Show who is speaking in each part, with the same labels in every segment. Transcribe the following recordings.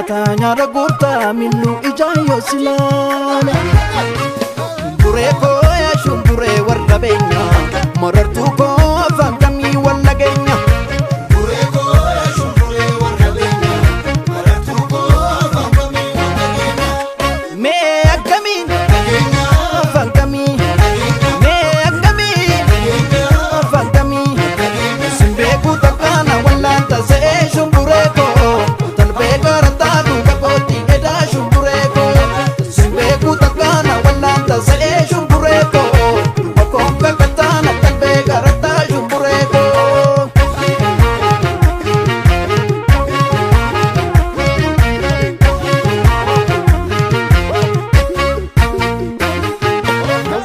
Speaker 1: Hanqataa nyaara guurtaa milluu ijaan yoo silaale. Shumburee koo yaa shumburee warra beenya marartuu koo afaan kamii walla geenya.
Speaker 2: Shumburee koo yaa shumburee warra beenya marartuu koo afaan kamii walla geenya.
Speaker 1: Mee akkamiin
Speaker 2: Dhageenya
Speaker 1: afaan kamii mee akkamiin
Speaker 2: dhageenya
Speaker 1: afaan kamii
Speaker 2: dhageenya.
Speaker 1: Simbeeku takkaana wallaanta se'ee shumburee koo talbee garataa duuba kootti edaa shumburee koo Simbeeku takkaana wallaanta se'ee shumburee koo duuba koo kakataana talbee garataa shumburee koo.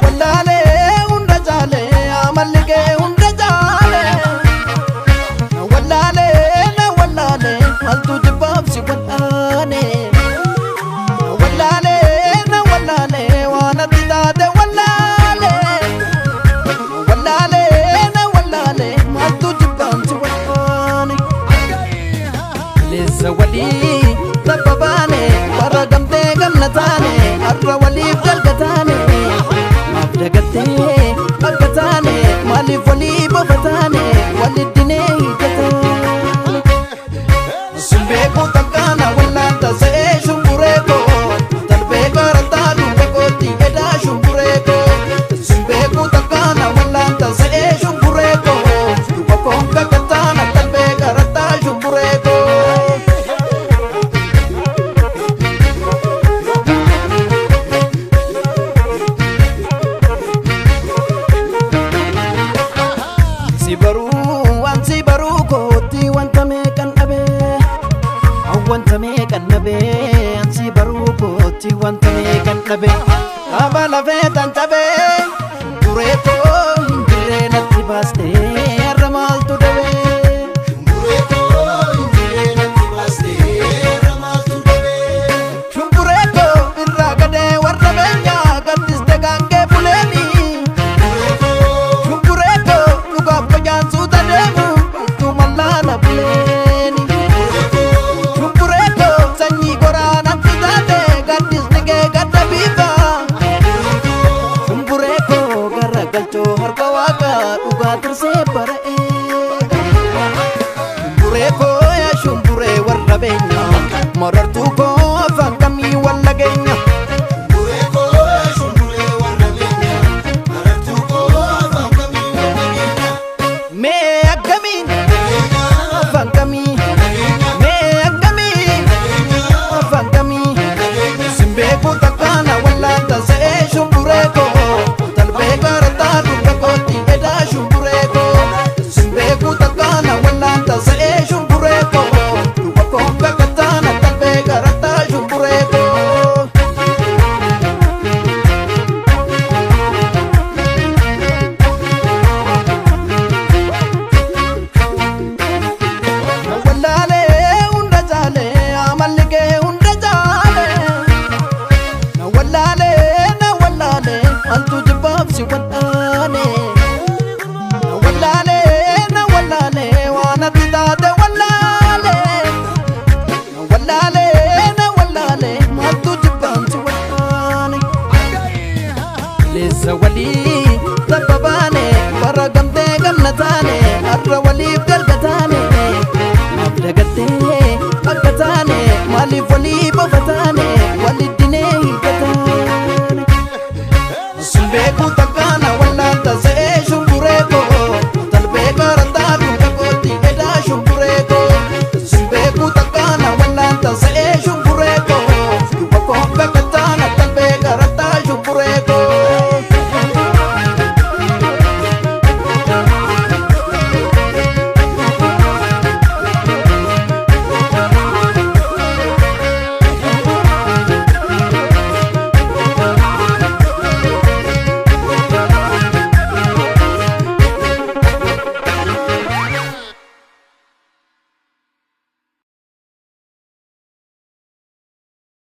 Speaker 1: Wallaalee hunda caalee amalli kee hunda caalee. Na wallaalee na wallaalee maaltu jibbaaf si wal'aane. Na wallaalee na wallaalee waan ati taate wallaalee. Na wallaalee na wallaalee maaltu jibbaaf si wal'aane. Leessa walii tabba baane bara gamtee gamna taane har'a waliif dalga taane. Maaf dagattee akka taane maaliif walii bofa taane waliddinee hiika taane. Simbeeku takkaana wallaanta se'ee shumburee koo talbee garataa duuba kootti edaa shumburee koo. Simbeeku takkaana wallaanta se'ee shumburee koo duuba koo kakataana talbee garataa shumburee koo. Si baruu waan si baruu kootti wanta meeqan dhabee wanta meeqan dhabee an si baruu kootti wanta meeqan dhabee dhaaba lafee tan cabee duree koo hin jirree natti baastee har'a maaltu dhabee.
Speaker 2: Shumburee koo injiree natti baastee irra maaltu dabee.
Speaker 1: Shumburee koo irraa gadee warra beenyaa gaddiste gaangee buleeni.
Speaker 2: Shumburee koo
Speaker 1: Shumburee koo dhugaaf qojaan suuta deemu maltuu mallaala buleeni.
Speaker 2: shumburee koo
Speaker 1: Shumburee koo sanyii goraanatti taate gaddisni kee gadda biifa. Shumburee koo garagalchoo harka waaqaa dhugaa tirsee bara'ee. Shumburee koo yaa shumburee warra beenya marartuu koo afaan kamii walla geenya.
Speaker 2: Shumburee koo yaa shumburee warra beenya marartuu koo afaan kamii walla geenya.
Speaker 1: Mee akkamiin
Speaker 2: Dhageenya
Speaker 1: afaan kamii
Speaker 2: dhageenya
Speaker 1: mee akkamiin
Speaker 2: dhageenya
Speaker 1: afaan kamii.
Speaker 2: dhageenya.
Speaker 1: Simbeeku takkaana wallaanta se'ee shumburee koo talbee garataa duuba kootti edaa shumburee koo Simbeeku takkaana wallaanta se'ee shumburee koo duuba koo kakataana talbee garataa shumburee koo. Na wallaalee hunda caalee amalli kee hunda caalee. Na wallaalee na wallaalee maaltu jibbaaf si wal'aane. Na wallaalee na wallaalee waan ati taate wallaalee. Na wallaalee na wallaalee maaltu jibbaaf si wal'aane. Leessa walii tabba baane bara gamtee gamna taane har'a waliif dalga taane. Maaf dagattee akka taane maaliif walii